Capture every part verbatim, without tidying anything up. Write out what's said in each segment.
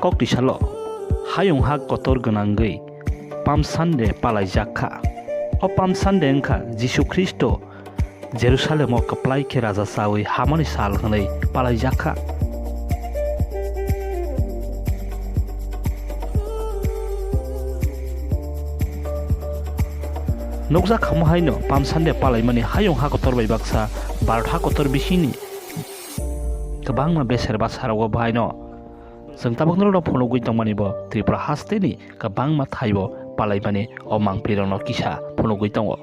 Kok tisalo, hayung ha kotor gwnangwi Palm Sunday palaijak kha. O Palm Sunday wngkha Jisu Khristo Jerusalemo kwplai khe raja chawi hamani sal hwnwi palaijak kha. Nukjak khamo haino Palm Sunday palaimani hayung ha kotor bai baksa Bharat ha kotor bisingni kwbangma beser basarogo bahaino chwng tabuk norokno phunugwi tongmani bo Tripura hasteni kwbangma thaibo palaimani o mangpirokno kisa phunugwi tongo.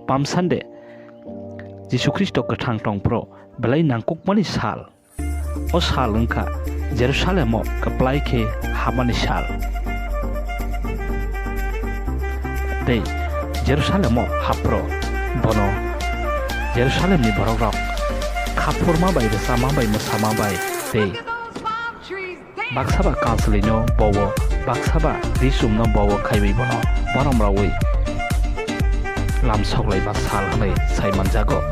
Palm Sunday, Jisu Khristo kwthang tongphuru belai nangkukmani sal. O sal wngkha Jerusalemo kwplai khe hamani sal. Tei Jerusalemo haphro bono Jerusalemni borokrok khaphurma bai, rwchapma bai, mwsama bai tei baksa ba kansolino bowo, baksa ba risumno bowo khaiwi bono borom rawi lamsok laiba sal hwnwi sai manjago.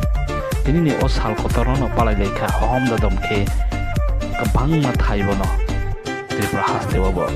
Tinini o sal kotorno palai laikha hohom dodom khe kwbangma thai bono Tripura hasteo bo.